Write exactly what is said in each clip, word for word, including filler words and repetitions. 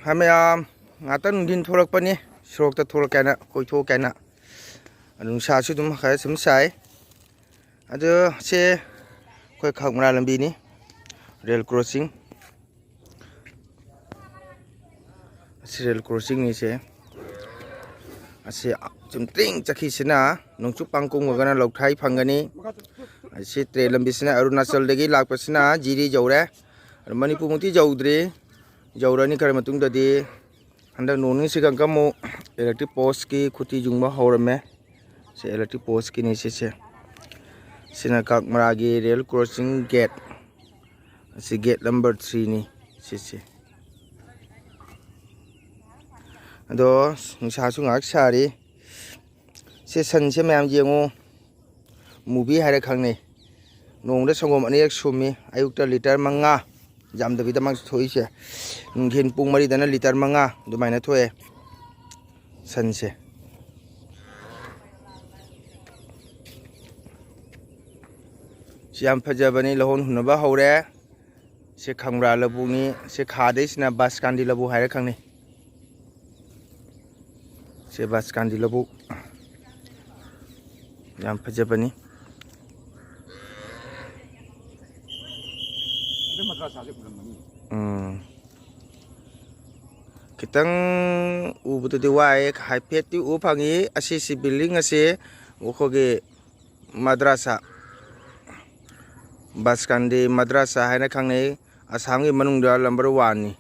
ꯍꯥꯏ ꯃꯌꯥꯝ, ꯉꯥꯛꯇꯪ ꯅꯨꯡꯊꯤꯟ ꯊꯣꯛꯂꯛꯄꯅꯤ, ꯁꯣꯔꯣꯛꯇ ꯊꯣꯛꯂꯛꯀꯦꯅ, ꯀꯣꯏꯊꯣꯛꯀꯦꯅ꯫ ꯅꯨꯡꯁꯥꯁꯨ ꯑꯗꯨꯝ ꯈꯔ ꯁꯨꯝ ꯁꯥꯏ꯫ ꯑꯗꯣ ꯁꯦ ꯑꯩꯈꯣꯏ ꯈꯛꯃꯔꯥ ꯂꯝꯕꯤꯅꯤ, ꯔꯦꯜ ꯀ꯭ꯔꯣꯁꯤꯡ꯫ ꯑꯁꯤ ꯔꯦꯜ ꯀ꯭ꯔꯣꯁꯤꯡꯅꯤꯁꯦ꯫ ꯑꯁꯤ ꯆꯨꯝꯇ꯭ꯔꯤꯡ ꯆꯠꯈꯤꯁꯤꯅ ꯅꯣꯡꯆꯨꯞ ꯄꯥꯡ ꯀꯨꯝꯈ꯭ꯔꯒꯅ ꯂꯧꯊꯥꯏ ꯐꯪꯒꯅꯤ꯫ ꯑꯁꯤ ꯇ꯭ꯔꯦꯟ ꯂꯝꯕꯤꯁꯤꯅ ꯑꯔꯨꯅꯥꯆꯜꯗꯒꯤ ꯂꯥꯛꯄꯁꯤꯅ ꯖꯤꯔꯤ ꯌꯧꯔꯦ꯫ ꯑꯗꯨ ꯃꯅꯤꯄꯨꯔꯃꯨꯛꯇꯤ ꯌꯧꯗ꯭ꯔꯤ, ꯌꯧꯔꯅꯤ ꯈꯔ ꯃꯇꯨꯡꯗꯗꯤ꯫ ꯍꯟꯗꯛ ꯅꯣꯡ ꯅꯤꯅꯤꯁꯤ ꯀꯪꯀ ꯑꯃꯨꯛ ꯏꯂꯦꯛꯇ꯭ꯔꯤꯛ ꯄꯣꯁꯀꯤ ꯈꯨꯇꯤ ꯌꯨꯡꯕ ꯍꯧꯔꯝꯃꯦ꯫ ꯁꯤ ꯏꯂꯦꯛꯇ꯭ꯔꯤꯛ ꯄꯣꯁꯀꯤꯅꯤ ꯁꯤꯁꯦ꯫ ꯁꯤꯅ ꯀꯛꯃꯔꯥꯒꯤ ꯔꯦꯜ ꯀ꯭ꯔꯣꯁꯤꯡ ꯒꯦꯠ꯫ ꯑꯁꯤ ꯒꯦꯠ ꯅꯝꯕꯔ ꯊ꯭ꯔꯤꯅꯤ ꯁꯤꯁꯦ꯫ ꯑꯗꯣ ꯅꯨꯡꯁꯥꯁꯨ ꯉꯥꯏꯍꯥꯛ ꯁꯥꯔꯤ꯫ ꯁꯤ ꯁꯟꯁꯦ ꯃꯌꯥꯝ ꯌꯦꯡꯉꯨ, ꯃꯨꯕꯤ ꯍꯥꯏꯔ ꯈꯪꯅꯩ꯫ ꯅꯣꯡꯃꯗ ꯁꯪꯒꯣꯝ ꯑꯅꯤꯔꯛ ꯁꯨꯝꯃꯤ, ꯑꯌꯨꯛꯇ ꯂꯤꯇꯔ ꯃꯉꯥ, ꯌꯥꯝꯗꯕꯤꯗ ꯃꯥ ꯊꯣꯛꯏꯁꯦ꯫ ꯅꯨꯡꯊꯤꯜ ꯄꯨꯡ ꯃꯔꯤꯗꯅ ꯂꯤꯇꯔ ꯃꯉꯥ ꯑꯗꯨꯃꯥꯏꯅ ꯊꯣꯛꯑꯦ ꯁꯟꯁꯦ꯫ ꯁꯤ ꯌꯥꯝ ꯐꯖꯕꯅꯤ, ꯂꯧꯍꯣꯟ ꯍꯨꯟꯅꯕ ꯍꯧꯔꯦ꯫ ꯁꯤ ꯈꯪꯕ꯭ꯔꯥ ꯂꯧꯕꯨꯛꯅꯤ꯫ ꯁꯤ ꯈꯥꯗꯩꯁꯤꯅ ꯕꯥꯁꯀꯥꯟꯗꯤ ꯂꯧꯕꯨꯛ ꯍꯥꯏꯔ ꯈꯪꯅꯩ꯫ ꯁꯤ ꯕꯥꯁꯀꯥꯟꯗꯤ ꯂꯧꯕꯨꯛ ꯌꯥꯝ ꯐꯖꯕꯅꯤ꯫ ꯎꯝ꯫ ꯈꯤꯇꯪ ꯎꯕꯗꯗꯤ ꯋꯥꯏ, ꯍꯥꯏꯐꯦꯠꯇꯤ ꯎ ꯐꯪꯉꯤ꯫ ꯑꯁꯤꯁꯤ building ꯑꯁꯤ ꯑꯩꯈꯣꯏꯒꯤ ꯃꯗ꯭ꯔꯥꯁꯥ, ꯕꯥꯁꯀꯥꯟꯗꯤ ꯃꯗ꯭ꯔꯥꯁꯥ ꯍꯥꯏꯅ ꯈꯪꯅꯩ꯫ ꯑꯁꯥꯝꯒꯤ ꯃꯅꯨꯡꯗ number one ꯅꯤ꯫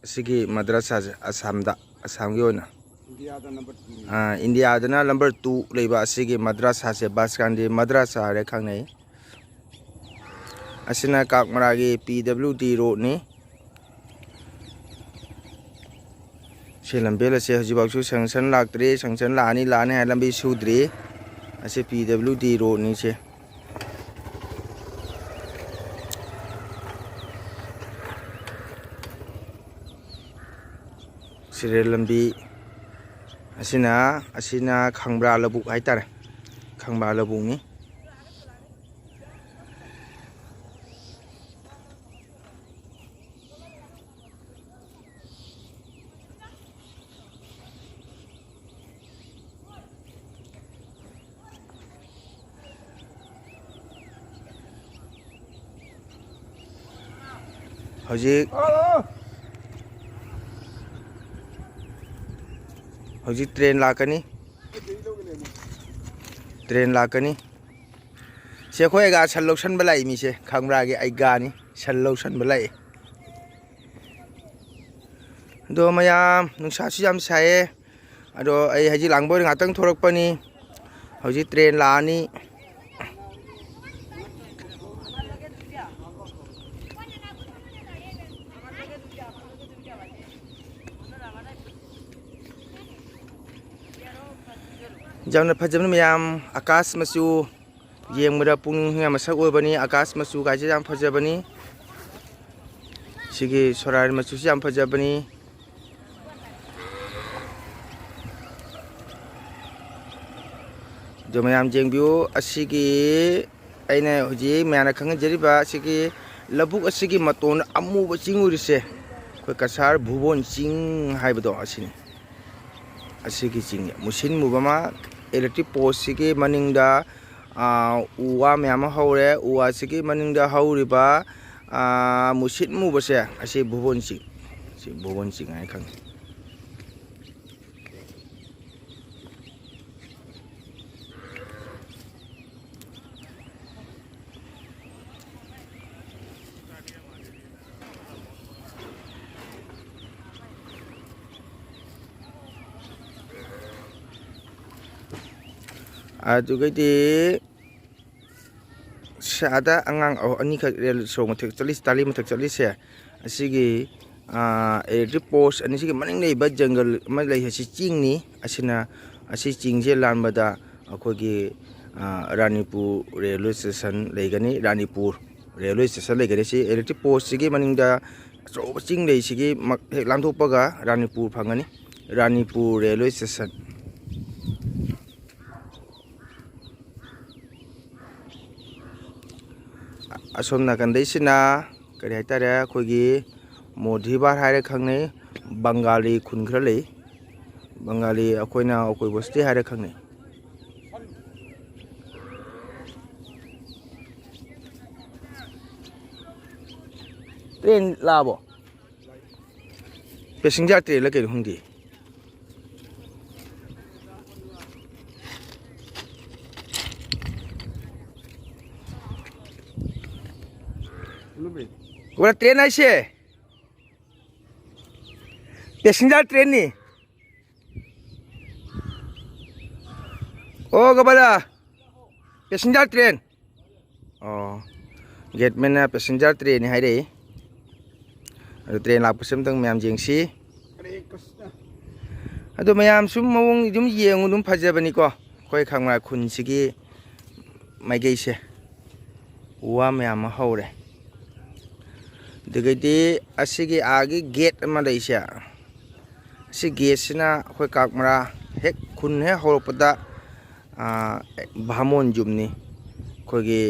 ꯑꯁꯤꯒꯤ ꯃꯗ꯭ꯔꯥꯁꯥꯁꯦ ꯑꯁꯥꯝꯗ, ꯑꯁꯥꯝꯒꯤ ꯑꯣꯏꯅ꯫ ꯏꯟꯗꯤꯌꯥꯗ number two ꯅꯤ꯫ ꯑꯥ, ꯏꯟꯗꯤꯌꯥꯗꯅ number two ꯂꯩꯕ ꯑꯁꯤꯒꯤ ꯃꯗ꯭ꯔꯥꯁꯥꯁꯦ ꯕꯥꯁꯀꯥꯟꯗꯤ ꯃꯗ꯭ꯔꯥꯁꯥ ꯍꯥꯏꯔ ꯈꯪꯅꯩ꯫ ꯑꯁꯤꯅ ꯀꯥꯛꯃꯔꯥꯒꯤ P W D road ꯅꯤ꯫ ꯁꯤ ꯂꯝꯕꯦꯜ ꯑꯁꯦ ꯍꯧꯖꯤꯛꯐꯥꯎꯁꯨ sanction ꯂꯥꯛꯇ꯭ꯔꯤ꯫ Sanction ꯂꯥꯛꯑꯅꯤ, ꯂꯥꯛꯑꯅꯤ ꯍꯥꯏ ꯂꯝꯕꯤ ꯁꯨꯗ꯭ꯔꯤ꯫ ꯑꯁꯤ P W D road ꯅꯤ ꯁꯦ꯫ ꯁꯤ ꯔꯦꯜ ꯂꯝꯕꯤ ꯑꯁꯤꯅ, ꯑꯁꯤꯅ ꯈꯪꯕ꯭ꯔꯥ ꯂꯧꯕꯨꯛ ꯍꯥꯏꯇꯥꯔꯦ꯫ ꯈꯪꯕ꯭ꯔꯥ ꯂꯧꯕꯨꯛꯅꯤ꯫ ꯍꯧꯖꯤꯛ, ꯍꯧꯖꯤꯛ ꯇ꯭ꯔꯦꯟ ꯂꯥꯛꯀꯅꯤ, ꯇ꯭ꯔꯦꯟ ꯂꯥꯛꯀꯅꯤ꯫ ꯁꯤ ꯑꯩꯈꯣꯏ ꯑꯩꯒꯥ ꯁꯟ ꯂꯧꯁꯟꯕ ꯂꯥꯛꯏ ꯃꯤꯁꯦ, ꯈꯪꯕ꯭ꯔꯥꯒꯤ ꯑꯩꯒꯥꯅꯤ ꯁꯟ ꯂꯧꯁꯟꯕ ꯂꯥꯛꯏ꯫ ꯑꯗꯣ ꯃꯌꯥꯝ, ꯅꯨꯡꯁꯥꯁꯨ ꯌꯥꯝ ꯁꯥꯏꯌꯦ꯫ ꯑꯗꯣ ꯑꯩ ꯍꯧꯖꯤꯛ ꯂꯥꯡꯕꯣꯏ ꯉꯥꯛꯇꯪ ꯊꯣꯔꯛꯄꯅꯤ꯫ ꯍꯧꯖꯤꯛ ꯇ꯭ꯔꯦꯟ ꯂꯥꯛꯑꯅꯤ꯫ ꯌꯥꯝꯅ ꯐꯖꯕꯅꯤ ꯃꯌꯥꯝ, ꯑꯀꯥꯁ ꯃꯆꯨ꯫ ꯌꯦꯡꯕꯗ ꯄꯨꯛꯅꯤꯡ ꯍꯨꯅꯤꯡꯉꯥꯏ ꯃꯁꯛ ꯑꯣꯏꯕꯅꯤ꯫ ꯑꯀꯥꯁ ꯃꯆꯨ ꯀꯥꯏꯁꯦ ꯌꯥꯝ ꯐꯖꯕꯅꯤ꯫ ꯁꯤꯒꯤ ꯁꯣꯔꯥꯏ ꯃꯆꯨꯁꯤ ꯌꯥꯝ ꯐꯖꯕꯅꯤ꯫ ꯑꯗꯨ ꯃꯌꯥꯝ ꯌꯦꯡꯕꯤꯌꯨ꯫ ꯑꯁꯤꯒꯤ ꯑꯩꯅ ꯍꯧꯖꯤꯛ ꯃꯌꯥꯝꯅ ꯈꯪꯍꯟꯖꯔꯤꯕ ꯑꯁꯤꯒꯤ ꯂꯧꯕꯨꯛ ꯑꯁꯤꯒꯤ ꯃꯇꯣꯟ ꯑꯃꯨꯕ ꯆꯤꯡ ꯎꯔꯤꯁꯦ, ꯑꯩꯈꯣꯏ ꯀꯁꯥꯔ ꯚꯨꯕꯣꯟ ꯆꯤꯡ ꯍꯥꯏꯕꯗꯣ ꯑꯁꯤꯅꯤ꯫ ꯑꯁꯤꯒꯤ ꯆꯤꯡ ꯃꯨꯁꯤꯟ ꯃꯨꯕ ꯑꯃ, ꯏꯂꯦꯛꯇ꯭ꯔꯤꯛ ꯄꯣꯁꯁꯤꯒꯤ ꯃꯅꯤꯡꯗ, ꯑꯥ, ꯎ ꯋꯥ ꯃꯌꯥꯝ ꯑꯃ ꯍꯧꯔꯦ꯫ ꯎ ꯋꯥꯁꯤꯒꯤ ꯃꯅꯤꯡꯗ ꯍꯧꯔꯤꯕ, ꯑꯥ, ꯃꯨꯁꯤꯟ ꯃꯨꯕꯁꯦ, ꯑꯁꯤ ꯚꯨꯕꯣꯟ ꯆꯤꯡ, ꯁꯤ ꯚꯨꯕꯣꯟ ꯆꯤꯡ ꯍꯥꯏꯅ ꯈꯪꯅꯩ꯫ ꯑꯗꯨꯒꯩꯗꯤ ꯁ-, ꯑꯥꯗ ꯑꯉꯥꯡ ꯑ-, ꯑꯅꯤꯈꯛ ꯔꯦꯜ ꯁꯣꯔꯣꯛ ꯃꯊꯛ ꯆꯠꯂꯤ, ꯇꯥꯂꯤ ꯃꯊꯛ ꯆꯠꯂꯤꯁꯦ, ꯑꯁꯤꯒꯤ, ꯑꯥ, ꯏꯂꯦꯛꯇ꯭ꯔꯤꯛ ꯄꯣꯁ ꯑꯅꯤꯁꯤꯒꯤ ꯃꯅꯤꯡ ꯂꯩꯕ ꯖꯪꯒꯜ ꯑꯃ ꯂꯩ, ꯑꯁꯤ ꯆꯤꯡꯅꯤ꯫ ꯑꯁꯤꯅ, ꯑꯁꯤ ꯆꯤꯡꯁꯦ ꯂꯥꯟꯕꯗ ꯑꯩꯈꯣꯏꯒꯤ, ꯑꯥ, ꯔꯥꯅꯤꯄꯨꯔ ꯔꯦꯜꯋꯦ ꯁ꯭ꯇꯦꯁꯟ ꯂꯩꯒꯅꯤ, ꯔꯥꯅꯤꯄꯨꯔ ꯔꯦꯜꯋꯦ ꯁ꯭ꯇꯦꯁꯟ ꯂꯩꯒꯅꯤ꯫ ꯁꯤ ꯏꯂꯦꯛꯇ꯭ꯔꯤꯛ ꯄꯣꯁꯁꯤꯒꯤ ꯃꯅꯤꯡꯗ ꯑꯆꯧꯕ ꯆꯤꯡ ꯂꯩꯁꯤꯒꯤ ꯃꯛ-, ꯍꯦꯛ ꯂꯥꯟꯊꯣꯛꯄꯒ ꯔꯥꯅꯤꯄꯨꯔ ꯐꯪꯒꯅꯤ, ꯔꯥꯅꯤꯄꯨꯔ ꯔꯦꯜꯋꯦ ꯁ꯭ꯇꯦꯁꯟ꯫ ꯑꯁꯣꯝ ꯅꯥꯀꯟꯗꯩꯁꯤꯅ ꯀꯔꯤ ꯍꯥꯏꯇꯥꯔꯦ, ꯑꯩꯈꯣꯏꯒꯤ ꯃꯣꯗꯤꯕꯥꯔ ꯍꯥꯏꯔ ꯈꯪꯅꯩ, ꯕꯪꯒꯥꯂꯤ ꯈꯨꯟ ꯈꯔ ꯂꯩ, ꯕꯪꯒꯥꯂꯤ ꯑꯩꯈꯣꯏꯅ ꯑꯩꯈꯣꯏ ꯕꯁꯇꯤ ꯍꯥꯏꯔ ꯈꯪꯅꯩ꯫ ꯇ꯭ꯔꯦꯟ ꯂꯥꯛꯑꯕꯣ? ꯄꯦꯁꯦꯟꯖꯔ ꯇ꯭ꯔꯦꯟꯂ ꯀꯩꯅꯣ ꯈꯪꯗꯦ꯫ ꯎꯕ꯭ꯔꯥ ꯇ꯭ꯔꯦꯟ ꯍꯥꯏꯁꯦ? ꯄꯦꯁꯦꯟꯖꯔ ꯇ꯭ꯔꯦꯟꯅꯤ꯫ ꯑꯣ ꯒꯕꯗ, ꯄꯦꯁꯦꯟꯖꯔ ꯇ꯭ꯔꯦꯟ꯫ ꯑꯣ, ꯒꯦꯠꯃꯦꯟꯅ ꯄꯦꯁꯦꯟꯖꯔ ꯇ꯭ꯔꯦꯟꯅꯤ ꯍꯥꯏꯔꯛꯏ꯫ ꯑꯗꯨ ꯇ꯭ꯔꯦꯟ ꯂꯥꯛꯄꯁꯦ ꯑꯝꯇꯪ ꯃꯌꯥꯝ ꯌꯦꯡꯁꯤ꯫ ꯑꯗꯨ ꯃꯌꯥꯝ ꯁꯨꯝ ꯃꯑꯣꯡ ꯑꯗꯨꯝ ꯌꯦꯡꯉꯨ, ꯑꯗꯨꯝ ꯐꯖꯕꯅꯤꯀꯣ ꯑꯩꯈꯣꯏ ꯈꯪꯕ꯭ꯔꯥ ꯈꯨꯟꯁꯤꯒꯤ ꯃꯥꯏꯀꯩꯁꯦ꯫ ꯎ ꯋꯥ ꯃꯌꯥꯝ ꯑꯃ ꯍꯧꯔꯦ꯫ ꯑꯗꯨꯗꯒꯤꯗꯤ ꯑꯁꯤꯒꯤ ꯑꯥꯒꯤ ꯒꯦꯠ ꯑꯃ ꯂꯩꯁꯦ, ꯁꯤ ꯒꯦꯠꯁꯤꯅ ꯑꯩꯈꯣꯏ ꯀꯥꯛꯃꯔꯥ ꯍꯦꯛ ꯈꯨꯟ ꯍꯦꯛ ꯍꯧꯔꯛꯄꯗ, ꯑꯥ, ꯚꯥꯃꯣꯟ ꯌꯨꯝꯅꯤ꯫ ꯑꯩꯈꯣꯏꯒꯤ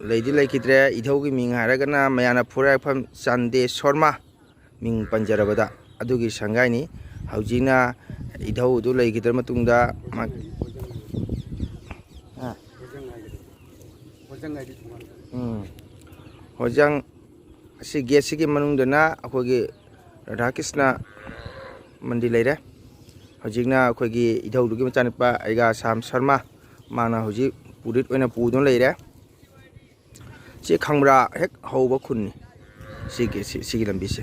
ꯂꯩꯗꯤ ꯂꯩꯈꯤꯗ꯭ꯔꯦ꯫ ꯏꯙꯧꯒꯤ ꯃꯤꯡ ꯍꯥꯏꯔꯒꯅ ꯃꯌꯥꯅ ꯐꯨꯔꯥꯏꯐꯝ ꯆꯥꯟꯗꯦ ꯁꯣꯔꯃꯥ, ꯃꯤꯡ ꯄꯟꯖꯔꯕꯗ ꯑꯗꯨꯒꯤ ꯁꯪꯒꯥꯏꯅꯤ꯫ ꯍꯧꯖꯤꯛꯅ ꯏꯙꯧꯗꯨ ꯂꯩꯈꯤꯗ꯭ꯔ ꯃꯇꯨꯡꯗ ꯃꯥ-, ꯑꯥ꯫ ꯎꯝ꯫ ꯍꯣꯖꯪ ꯑꯁꯤ ꯒꯦꯠꯁꯤꯒꯤ ꯃꯅꯨꯡꯗꯅ ꯑꯩꯈꯣꯏꯒꯤ ꯔꯥꯙꯥ ꯀ꯭ꯔꯤꯁꯅ ꯃꯟꯗꯤꯔ ꯂꯩꯔꯦ꯫ ꯍꯧꯖꯤꯛꯅ ꯑꯩꯈꯣꯏꯒꯤ ꯏꯙꯧꯗꯨꯒꯤ ꯃꯆꯥꯅꯨꯄꯥ ꯑꯩꯒꯥ ꯁꯥꯝ ꯁꯔꯃ, ꯃꯥꯅ ꯍꯧꯖꯤꯛ ꯄꯨꯔꯤꯠ ꯑꯣꯏꯅ ꯄꯨꯗꯨꯅ ꯂꯩꯔꯦ꯫ ꯁꯤ ꯈꯪꯕ꯭ꯔꯥ ꯍꯦꯛ ꯍꯧꯕ ꯈꯨꯟꯅꯤ꯫ ꯁꯤꯒꯤ, ꯁꯤ-, ꯁꯤꯒꯤ ꯂꯝꯕꯤꯁꯦ꯫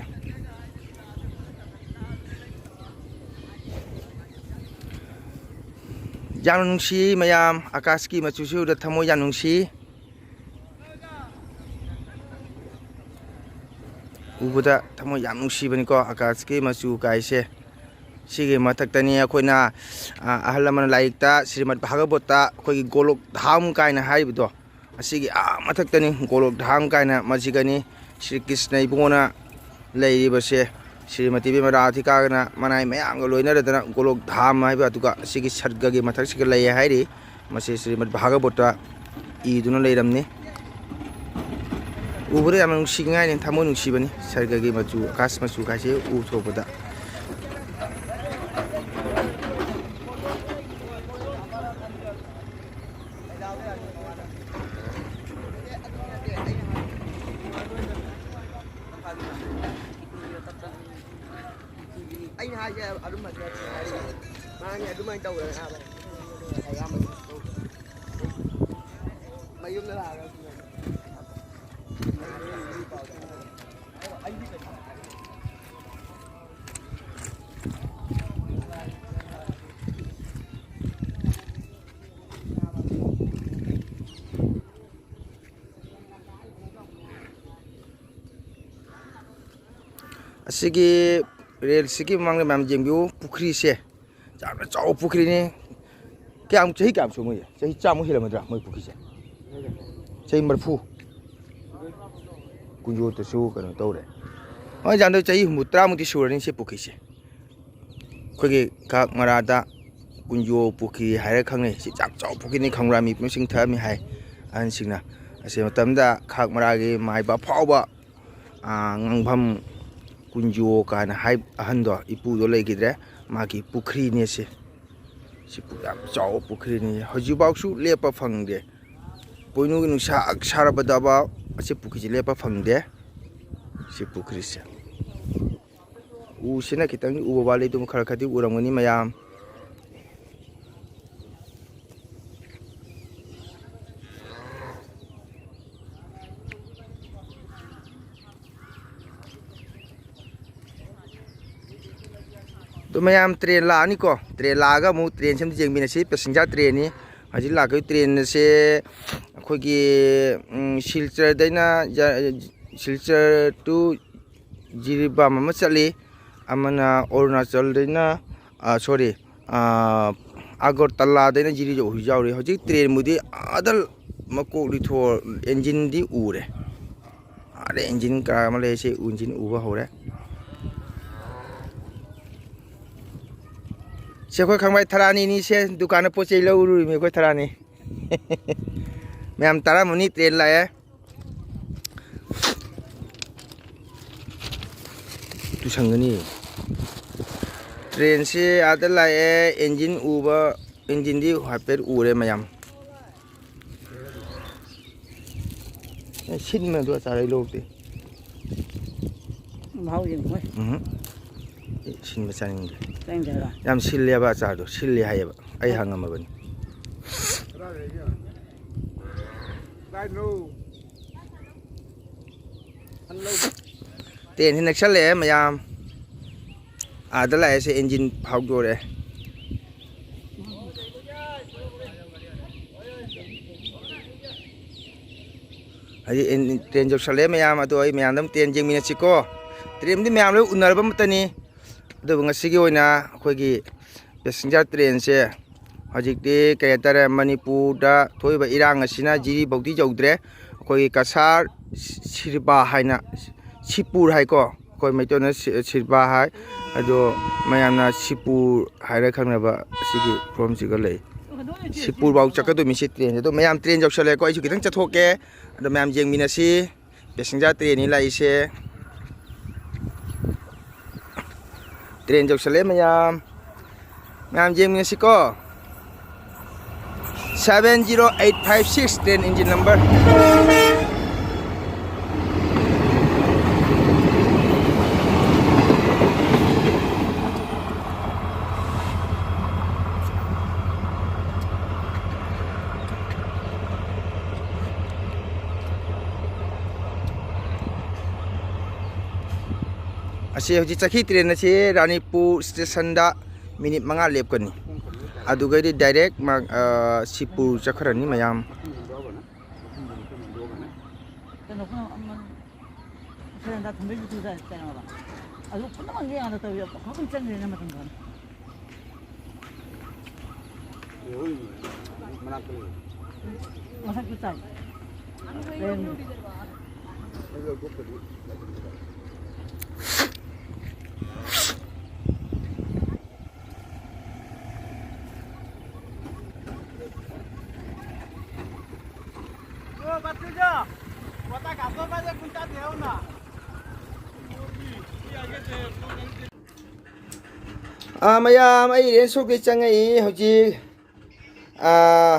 ꯌꯥꯝꯅ ꯅꯨꯡꯁꯤ ꯃꯌꯥꯝ, ꯑꯀꯥꯁꯀꯤ ꯃꯆꯨꯁꯤ ꯎꯕꯗ ꯊꯃꯣꯏ ꯌꯥꯝ ꯅꯨꯡꯁꯤ꯫ ꯎꯕꯗ ꯊꯃꯣꯏ ꯌꯥꯝ ꯅꯨꯡꯁꯤꯕꯅꯤꯀꯣ, ꯑꯀꯥꯁꯀꯤ ꯃꯆꯨ ꯀꯥꯏꯁꯦ꯫ ꯁꯤꯒꯤ ꯃꯊꯛꯇꯅꯤ ꯑꯩꯈꯣꯏꯅ, ꯑ, ꯑꯍꯜ ꯂꯃꯟꯅ ꯂꯥꯏꯔꯤꯛꯇ ꯁ꯭ꯔꯤꯃꯗ ꯚꯥꯒꯕꯣꯠꯇ ꯑꯩꯈꯣꯏꯒꯤ ꯒꯣꯂꯣꯛ ꯙꯥꯝ ꯀꯥꯏꯅ ꯍꯥꯏꯔꯤꯕꯗꯣ, ꯑꯁꯤꯒꯤ ꯑꯥ ꯃꯊꯛꯇꯅꯤ ꯒꯣꯂꯣꯛ ꯙꯥꯝ ꯀꯥꯏꯅ꯫ ꯃꯁꯤꯒꯅꯤ ꯁ꯭ꯔꯤ ꯀ꯭ꯔꯤꯁꯅ ꯏꯕꯨꯡꯉꯣꯅ ꯂꯩꯔꯤꯕꯁꯦ꯫ ꯁ꯭ꯔꯤꯃꯇꯤ ꯏꯕꯦꯝꯃ ꯔꯥꯙꯤꯀꯥꯒꯅ ꯃꯅꯥꯏ ꯃꯌꯥꯝꯒ ꯂꯣꯏꯅꯔꯗꯅ ꯒꯣꯂꯣꯛ ꯙꯥꯝ ꯍꯥꯏꯕ ꯑꯗꯨꯒ ꯑꯁꯤꯒꯤ ꯁꯔꯒꯒꯤ ꯃꯊꯛꯁꯤꯒ ꯂꯩ ꯍꯥꯏꯔꯤ꯫ ꯃꯁꯤ ꯁ꯭ꯔꯤꯃꯗ ꯚꯥꯒꯕꯣꯠꯇ ꯏꯗꯨꯅ ꯂꯩꯔꯝꯅꯤ꯫ ꯎꯕꯗ ꯌꯥꯝꯅ ꯅꯨꯡꯁꯤꯅꯤꯡꯉꯥꯏꯅꯤ, ꯊꯃꯣꯏ ꯅꯨꯡꯁꯤꯕꯅꯤ꯫ ꯁꯔꯒꯒꯤ ꯃꯆꯨ, ꯑꯀꯥꯁ ꯃꯆꯨ ꯀꯥꯏꯁꯦ ꯎ ꯊꯣꯛꯄꯗ꯫ ꯑꯩꯅ ꯍꯥꯏꯁꯦ ꯑꯗꯨꯝ ꯍꯥꯏꯔꯛꯑꯦ꯫ ꯃꯥꯅꯦ ꯑꯗꯨꯃꯥꯏꯅ ꯇꯧꯔꯒ ꯑꯌꯥꯝꯕ ꯃꯌꯨꯝꯗ ꯂꯥꯛꯑꯒ꯫ ꯑꯁꯤꯒꯤ ꯔꯦꯜꯁꯤꯒꯤ ꯃꯃꯥꯡꯗ ꯃꯌꯥꯝ ꯌꯦꯡꯕꯤꯌꯨ, ꯄꯨꯈ꯭ꯔꯤꯁꯦ ꯌꯥꯝꯅ ꯆꯥꯎꯕ ꯄꯨꯈ꯭ꯔꯤꯅꯤ꯫ ꯀꯌꯥꯝ, ꯆꯍꯤ ꯀꯌꯥꯝ ꯁꯨꯔꯦ ꯃꯣꯏꯁꯦ? ꯆꯍꯤ ꯆꯥꯝꯃꯨꯛ ꯍꯦꯜꯂꯝꯃꯗ꯭ꯔꯥ ꯃꯣꯏ ꯄꯨꯈ꯭ꯔꯤꯁꯦ? ꯆꯍꯤ ꯃꯔꯤꯐꯨ꯫ ꯀꯨꯟꯖꯣꯠꯇꯁꯨ ꯀꯩꯅꯣ ꯇꯧꯔꯦ꯫ ꯍꯣꯏ, ꯌꯥꯝꯗ꯭ꯔꯕꯗ ꯆꯍꯤ ꯍꯨꯝꯐꯨ ꯇꯔꯥꯃꯨꯛꯇꯤ ꯁꯨꯔꯅꯤ ꯁꯤ ꯄꯨꯈ꯭ꯔꯤꯁꯦ꯫ ꯑꯩꯈꯣꯏꯒꯤ ꯈꯥꯛ ꯃꯔꯥꯗ ꯀꯨꯟꯖꯣ ꯄꯨꯈ꯭ꯔꯤ ꯍꯥꯏꯔ ꯈꯪꯅꯩ꯫ ꯁꯤ ꯌꯥꯝ ꯆꯥꯎꯕ ꯄꯨꯈ꯭ꯔꯤꯅꯤ, ꯈꯪꯕ꯭ꯔꯥ? ꯃꯤ ꯃꯁꯤꯡ ꯊꯛꯑꯝꯃꯤ ꯍꯥꯏ ꯑꯍꯟꯁꯤꯡꯅ꯫ ꯑꯁꯤ ꯃꯇꯝꯗ ꯈꯥꯛ ꯃꯔꯥꯒꯤ ꯃꯥꯏꯕ ꯑꯐꯥꯎꯕ, ꯑꯥ, ꯉꯥꯡꯐꯝ ꯀꯨꯟꯖꯣ ꯀꯥꯏꯅ ꯍꯥꯏ ꯑꯍꯟꯗꯣ, ꯏꯄꯨꯗꯣ ꯂꯩꯈꯤꯗ꯭ꯔꯦ꯫ ꯃꯥꯒꯤ ꯄꯨꯈ꯭ꯔꯤꯅꯦ ꯁꯤ꯫ ꯁꯤ ꯄꯨ-, ꯌꯥꯝ ꯆꯥꯎꯕ ꯄꯨꯈ꯭ꯔꯤꯅꯤ꯫ ꯍꯧꯖꯤꯛꯐꯥꯎꯁꯨ ꯂꯦꯞꯄ ꯐꯪꯗꯦ꯫ ꯄꯣꯏꯅꯨꯒꯤ ꯅꯨꯡꯁꯥ ꯑꯛ ꯁꯥꯔꯕꯗꯕ ꯑꯁꯤ ꯄꯨꯈ꯭ꯔꯤꯁꯤ ꯂꯦꯞꯄ ꯐꯪꯗꯦ꯫ ꯁꯤ ꯄꯨꯈ꯭ꯔꯤꯁꯦ꯫ ꯎꯁꯤꯅ ꯈꯤꯇꯪꯗꯤ ꯎꯕ ꯋꯥꯠꯂꯤ, ꯑꯗꯨꯝ ꯈꯔ ꯈꯔꯗꯤ ꯎꯔꯝꯒꯅꯤ ꯃꯌꯥꯝ꯫ ꯑꯗꯨ ꯃꯌꯥꯝ ꯇ꯭ꯔꯦꯟ ꯂꯥꯛꯑꯅꯤꯀꯣ, ꯇ꯭ꯔꯦꯟ ꯂꯥꯛꯑꯒ ꯑꯃꯨꯛ ꯇ꯭ꯔꯦꯟꯁꯦ ꯑꯝꯇ ꯌꯦꯡꯃꯤꯟꯅꯁꯤ꯫ ꯄꯦꯁꯦꯟꯖꯔ ꯇ꯭ꯔꯦꯟꯅꯤ ꯍꯧꯖꯤꯛ ꯂꯥꯛꯇꯣꯏ꯫ ꯇ꯭ꯔꯦꯟ ꯑꯁꯦ ꯑꯩꯈꯣꯏꯒꯤ, ꯎꯝ, ꯁꯤꯜꯆꯔꯗꯩꯅ ꯖ-, ꯁꯤꯜꯆꯔ to ꯖꯤꯔꯤꯕꯥꯝ ꯑꯃ ꯆꯠꯂꯤ, ꯑꯃꯅ ꯑꯔꯨꯅꯥꯆꯜꯗꯩꯅ, ꯑ, sorry, ꯑ, ꯑꯒꯔꯇꯂꯥꯗꯩꯅ ꯖꯤꯔꯤ ꯌꯧꯕꯁꯨ ꯌꯥꯎꯔꯤ꯫ ꯍꯧꯖꯤꯛ ꯇ꯭ꯔꯦꯟꯕꯨꯗꯤ ꯑꯥꯗ ꯃꯀꯣꯛ ꯂꯤꯊꯣꯛ, ꯏꯟꯖꯤꯟꯗꯤ ꯎꯔꯦ꯫ ꯑꯥꯗ ꯏꯟꯖꯤꯟ ꯀꯥ ꯑꯃ ꯂꯩ, ꯁꯤ ꯏꯟꯖꯤꯟ ꯎꯕ ꯍꯧꯔꯦ꯫ ꯁꯤ ꯑꯩꯈꯣꯏ ꯈꯪꯕꯥꯏ ꯊꯔꯥꯅꯤꯅꯤ, ꯁꯦ ꯗꯨꯀꯥꯟꯗ ꯄꯣꯠ ꯆꯩ ꯂꯧꯔꯨꯔꯤꯃꯤ ꯑꯩꯈꯣꯏ ꯊꯔꯥꯅꯤ꯫ ꯃꯌꯥꯝ ꯇꯥꯔꯝꯃꯅꯤ, ꯇ꯭ꯔꯦꯟ ꯂꯥꯛꯑꯦ꯫ ꯇꯨꯁꯟꯒꯅꯤ꯫ ꯇ꯭ꯔꯦꯟꯁꯤ ꯑꯥꯗ ꯂꯥꯛꯑꯦ, ꯏꯟꯖꯤꯟ ꯎꯕ, ꯏꯟꯖꯤꯟꯗꯤ ꯍꯥꯏꯐꯦꯠ ꯎꯔꯦ ꯃꯌꯥꯝ꯫ ꯑꯦ, ꯁꯤꯠꯃꯗꯣ ꯑꯆꯥꯔ ꯑꯩ ꯂꯧꯔꯛꯇꯦ꯫ ꯃꯍꯥꯎ ꯌꯦꯡꯉꯣꯏ꯫ ꯎꯝ꯫ ꯑꯩ ꯁꯤꯟꯕ ꯆꯥꯅꯤꯡꯗꯦ꯫ ꯆꯥꯅꯤꯡꯗꯦ ꯍꯥꯏꯔꯣ? ꯌꯥꯝ ꯁꯤꯜꯂꯦꯕ ꯑꯆꯥꯔꯗꯣ, ꯁꯤꯜꯂꯦ ꯍꯥꯏꯌꯦꯕ꯫ ꯑꯩ ꯍꯪꯉꯝꯃꯕꯅꯤ꯫ ꯇ꯭ꯔꯦꯟꯁꯤ ꯅꯛꯁꯜꯂꯛꯑꯦ ꯃꯌꯥꯝ꯫ ꯑꯥꯗ ꯂꯥꯛꯑꯦ, ꯁꯦ ꯏꯟꯖꯤꯟ ꯍꯧꯗꯣꯔꯛꯑꯦ꯫ ꯍꯧꯖꯤꯛ ꯇ꯭ꯔꯦꯟ ꯌꯧꯁꯜꯂꯛꯑꯦ ꯃꯌꯥꯝ꯫ ꯑꯗꯣ ꯑꯩ ꯃꯌꯥꯝꯗ ꯑꯃꯨꯛ ꯇ꯭ꯔꯦꯟ ꯌꯦꯡꯃꯤꯟꯅꯁꯤꯀꯣ꯫ ꯇ꯭ꯔꯦꯟꯗꯤ ꯃꯌꯥꯝ ꯂꯣꯏ ꯎꯅꯔꯕ ꯑꯃꯠꯇꯅꯤ꯫ ꯑꯗꯨꯕꯨ ꯉꯁꯤꯒꯤ ꯑꯣꯏꯅ ꯑꯩꯈꯣꯏꯒꯤ ꯄꯦꯁꯦꯟꯖꯔ ꯇ꯭ꯔꯦꯟꯁꯦ ꯍꯧꯖꯤꯛꯇꯤ ꯀꯩ ꯍꯥꯏꯇꯥꯔꯦ, ꯃꯅꯤꯄꯨꯔꯗ ꯊꯣꯛꯏꯕ ꯏꯔꯥꯡ ꯑꯁꯤꯅ ꯖꯤꯔꯤꯐꯧꯗꯤ ꯌꯧꯗ꯭ꯔꯦ꯫ ꯑꯩꯈꯣꯏꯒꯤ ꯀꯁꯥꯔ ꯁꯤꯔꯕꯥ ꯍꯥꯏꯅ, ꯁꯤꯄꯨꯔ ꯍꯥꯏꯀꯣ, ꯑꯩꯈꯣꯏ ꯃꯩꯇꯩꯅ ꯁꯤ-, ꯁꯤꯔꯕꯥ ꯍꯥꯏ꯫ ꯑꯗꯣ ꯃꯌꯥꯝꯅ ꯁꯤꯄꯨꯔ ꯍꯥꯏꯔ ꯈꯪꯅꯕ ꯑꯁꯤꯒꯤ ꯃꯐꯝꯁꯤꯒ ꯂꯩ꯫ ꯁꯤꯄꯨꯔꯐꯥꯎ ꯆꯠꯀꯗꯣꯏꯃꯤ ꯁꯤ ꯇ꯭ꯔꯦꯟꯁꯦ꯫ ꯑꯗꯣ ꯃꯌꯥꯝ ꯇ꯭ꯔꯦꯟ ꯌꯧꯁꯜꯂꯦꯀꯣ, ꯑꯩꯁꯨ ꯈꯤꯇꯪ ꯆꯠꯊꯣꯛꯀꯦ꯫ ꯑꯗꯣ ꯃꯌꯥꯝ ꯌꯦꯡꯃꯤꯟꯅꯁꯤ꯫ ꯄꯦꯁꯦꯟꯖꯔ ꯇ꯭ꯔꯦꯟꯅꯤ ꯂꯥꯛꯏꯁꯦ꯫ ꯇ꯭ꯔꯦꯟ ꯌꯧꯁꯜꯂꯦ ꯃꯌꯥꯝ꯫ ꯃꯌꯥꯝ ꯌꯦꯡꯃꯤꯟꯅꯁꯤꯀꯣ꯫ Seven zero eight five six train engine number꯫ ꯑꯁꯤ ꯍꯧꯖꯤꯛ ꯆꯠꯈꯤ ꯇ꯭ꯔꯦꯟ ꯑꯁꯤ ꯔꯥꯅꯤꯄꯨꯔ ꯁ꯭ꯇꯦꯁꯟꯗ ꯃꯤꯅꯤꯠ ꯃꯉꯥ ꯂꯦꯞꯀꯅꯤ꯫ ꯑꯗꯨꯒꯩꯗꯤ ꯗꯥꯏꯔꯦꯛ ꯃꯥ-, ꯑ, ꯁꯤꯄꯨꯔ ꯆꯠꯈ꯭ꯔꯅꯤ ꯃꯌꯥꯝ꯫ ꯀꯩꯅꯣ, ꯑꯩꯈꯣꯏꯅ ꯑꯃ ꯁꯤꯂꯤꯟꯗꯔ ꯊꯝꯕꯩ ꯃꯆꯨꯗ ꯀꯩꯅꯣꯗꯣ꯫ ꯑꯗꯨ ꯄꯨꯝꯅꯃꯛ ꯌꯦꯡꯉꯒ ꯇꯧꯋꯤ꯫ ꯑꯩꯈꯣꯏ ꯆꯪꯈ꯭ꯔꯦꯅꯦ ꯃꯇꯝꯗꯣ꯫ ꯃꯊꯛꯇ ꯇꯥꯏ꯫ ꯑꯥ, ꯃꯌꯥꯝ, ꯑꯩ ꯔꯦꯟ ꯁꯣꯛꯇ ꯆꯪꯉꯛꯏ ꯍꯧꯖꯤꯛ꯫ ꯑꯥ,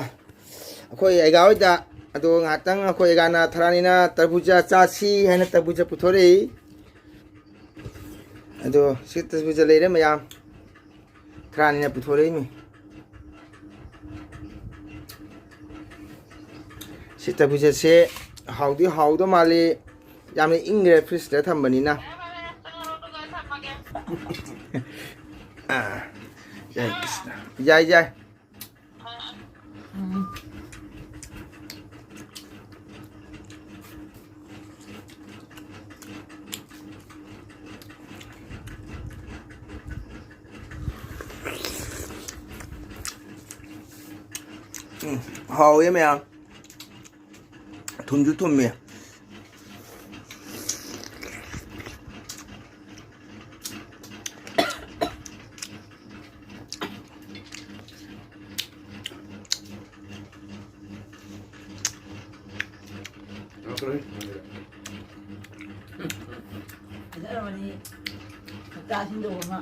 ꯑꯩꯈꯣꯏ ꯑꯩꯒꯥ ꯍꯣꯏꯗ꯫ ꯑꯗꯣ ꯉꯥꯏꯍꯥꯛꯇꯪ ꯑꯩꯈꯣꯏ ꯑꯩꯒꯥꯅ ꯊꯔꯥꯅꯤꯅ ꯇꯔꯕꯨꯖꯥ ꯆꯥꯁꯤ ꯍꯥꯏꯅ ꯇꯔꯕꯨꯖꯥ ꯄꯨꯊꯣꯔꯛꯏ꯫ ꯑꯗꯣ ꯁꯤ ꯇꯔꯕꯨꯖ ꯂꯩꯔꯦ ꯃꯌꯥꯝ꯫ ꯈꯔꯅꯤꯅ ꯄꯨꯊꯣꯔꯛꯏꯃꯤ꯫ ꯁꯤ ꯇꯔꯕꯨꯖꯁꯦ ꯍꯥꯎꯗꯤ ꯍꯥꯎꯗꯧ ꯃꯥꯜꯂꯤ꯫ ꯌꯥꯝꯅ ꯏꯪꯈ꯭ꯔꯦ ꯐ꯭ꯔꯤꯖꯇ ꯊꯝꯕꯅꯤꯅ꯫ ꯑꯥ, ꯌꯥꯏ, ꯌꯥꯏ꯫ ꯎꯝ, ꯍꯥꯎꯋꯦ ꯃꯌꯥꯝ꯫ ꯊꯨꯝꯁꯨ ꯊꯨꯝꯃꯦ꯫ ꯐꯖꯔꯕꯅꯤ꯫ ꯍꯞꯇꯥ ꯁꯤꯟꯗꯧꯕ ꯑꯃ꯫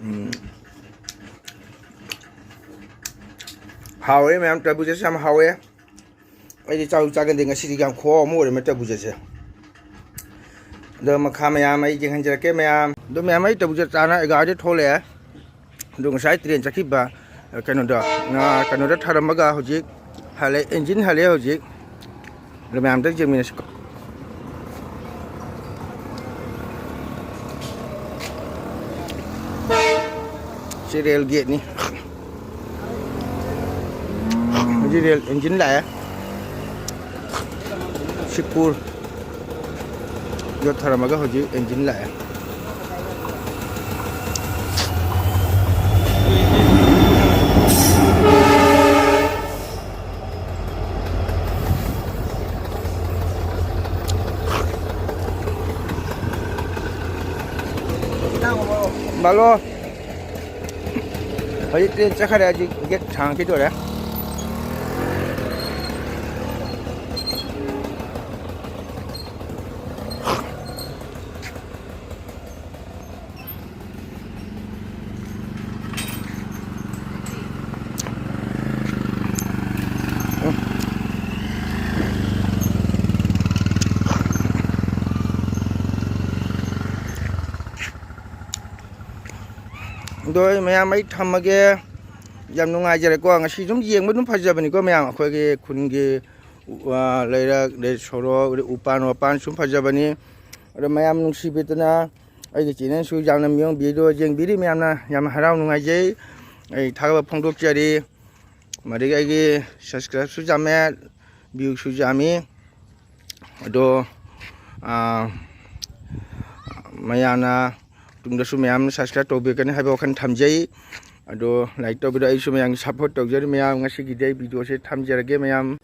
ꯎꯝ꯫ ꯍꯥꯎꯋꯦ ꯃꯌꯥꯝ, ꯇꯔꯕꯨꯖꯁꯦ ꯌꯥꯝ ꯍꯥꯎꯋꯦ꯫ ꯑꯩꯗꯤ ꯆꯥꯁꯨ ꯆꯥꯒꯟꯗꯦ, ꯉꯁꯤꯗꯤ ꯌꯥꯝ ꯈꯨꯍꯥꯎ ꯑꯃ ꯑꯣꯏꯔꯝꯃꯦ ꯇꯔꯕꯨꯖꯁꯦ꯫ ꯑꯗꯣ ꯃꯈꯥ ꯃꯌꯥꯝ ꯑꯩ ꯌꯦꯡꯍꯟꯖꯔꯛꯀꯦ ꯃꯌꯥꯝ꯫ ꯑꯗꯣ ꯃꯌꯥꯝ ꯑꯩ ꯇꯔꯕꯨꯖ ꯆꯥꯅ ꯑꯦꯒꯥꯔꯗꯤ ꯊꯣꯛꯂꯛꯑꯦ꯫ ꯑꯗꯣ ꯉꯁꯥꯏ ꯇ꯭ꯔꯦꯟ ꯆꯠꯈꯤꯕ, ꯑ, ꯀꯩꯅꯣꯗꯣ, ꯑ, ꯀꯩꯅꯣꯗ ꯊꯥꯔꯝꯃꯒ ꯍꯧꯖꯤꯛ ꯍꯜꯂꯦ, ꯏꯟꯖꯤꯟ ꯍꯜꯂꯦ ꯍꯧꯖꯤꯛ꯫ ꯑꯗꯣ ꯃꯌꯥꯝꯗ ꯌꯦꯡꯃꯤꯟꯅꯁꯤꯀꯣ꯫ ꯁꯤ ꯔꯦꯜ ꯒꯦꯠꯅꯤ꯫ ꯍꯧꯖꯤꯛ ꯔꯦꯜ ꯏꯟꯖꯤꯟ ꯂꯥꯛꯑꯦ꯫ ꯁꯤꯄꯨꯔ ꯌꯣꯠꯊꯔꯝꯃꯒ ꯍꯧꯖꯤꯛ ꯏꯟꯖꯤꯟ ꯂꯥꯛꯑꯦ꯫ ꯍꯜꯂꯣ꯫ ꯍꯧꯖꯤꯛ ꯇ꯭ꯔꯦꯟ ꯆꯠꯈ꯭ꯔꯦ, ꯍꯧꯖꯤꯛ ꯒꯦꯠ ꯍꯥꯡꯈꯤꯗꯣꯔꯦ꯫ ꯑꯗꯣ ꯑꯩ ꯃꯌꯥꯝ ꯑꯩ ꯊꯝꯃꯒꯦ꯫ ꯌꯥꯝ ꯅꯨꯡꯉꯥꯏꯖꯔꯦꯀꯣ꯫ ꯉꯁꯤ ꯁꯨꯝ ꯌꯦꯡꯕ ꯑꯗꯨꯝ ꯐꯖꯕꯅꯤꯀꯣ ꯃꯌꯥꯝ꯫ ꯑꯩꯈꯣꯏꯒꯤ ꯈꯨꯟꯒꯤ ꯎ-, ꯑ, ꯂꯩꯔꯛ, ꯑꯗꯩ ꯁꯣꯔꯣꯛ, ꯑꯗꯩ ꯎꯄꯥꯟ ꯋꯥꯄꯥꯟ ꯁꯨꯝ ꯐꯖꯕꯅꯤ꯫ ꯑꯗꯣ ꯃꯌꯥꯝ ꯅꯨꯡꯁꯤꯕꯤꯗꯅ ꯑꯩꯒꯤ channelꯁꯨ ꯌꯥꯝꯅ ꯃꯤꯌꯣꯡ video ꯌꯦꯡꯕꯤꯔꯤ ꯃꯌꯥꯝꯅ ꯌꯥꯝ ꯍꯔꯥꯎ ꯅꯨꯡꯉꯥꯏꯖꯩ꯫ ꯑꯩ ꯊꯥꯒꯠꯄ ꯐꯣꯡꯗꯣꯛꯆꯔꯤ꯫ ꯃꯗꯒꯤ ꯑꯩꯒꯤ subscribeꯁꯨ ꯌꯥꯝꯃꯦ, viewꯁꯨ ꯌꯥꯝꯃꯤ꯫ ꯑꯗꯣ, ꯑ, ꯃꯌꯥꯝꯅ ꯇꯨꯡꯗꯁꯨ ꯃꯌꯥꯝ subscribe ꯇꯧꯕꯤꯔꯛꯀꯅꯤ ꯍꯥꯏꯕ ꯋꯥꯈꯜ ꯊꯝꯖꯩ꯫ ꯑꯗꯣ like ꯇꯧꯕꯤꯔꯣ, ꯑꯩꯁꯨ ꯃꯌꯥꯝꯒꯤ support ꯇꯧꯖꯔꯤ꯫ ꯃꯌꯥꯝ ꯉꯁꯤꯒꯤꯗꯤ ꯑꯩ videoꯁꯦ ꯊꯝꯖꯔꯒꯦ ꯃꯌꯥꯝ꯫